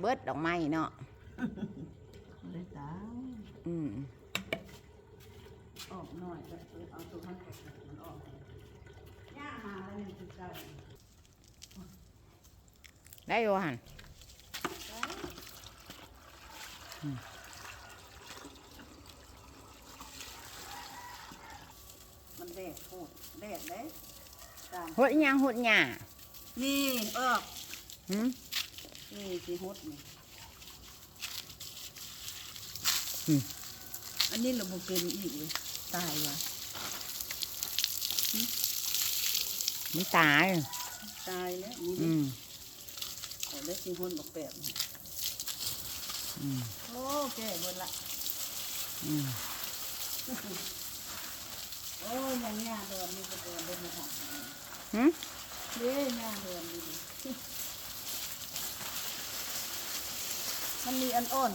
ເບິດດອກໄມ້ເນາະ ບໍ່ໄດ້ຕາຍ ອືມ ອອກໜ້ອຍ ເອົາຕົວມັນ ມັນອອກ ຍ່າງມາແລ້ວນີ້ຄືເກົ່າ. ໄດ້ບໍ່ຫັ້ນ? ມັນແດດໂພດ ແດດເດ້ ຫົດອີ່ຫຍັງ? ຫົດຫຍ້າ ນີ້ອອກ ຫື ນີ້ຊິຫົດນີ້ ຫື ອັນນີ້ລະບໍ່ເປັນອີກເລີຍ ຕາຍວ່າ ມັນຕາຍ ຕາຍແລ້ວນີ້ ອືມ ເອົາໄດ້ຊິຫົດບັກແປບນີ້ ອືມ ໂອ້ ແກ່ເບິດລະ ອືມ ໂອ້ ຍັງຫຍ້າດອນນີ້ກໍເປັນເບິດນະ ຫື ເດ້ ຫຍ້າດອນນີ້ ມັນມີອັນອ່ອນ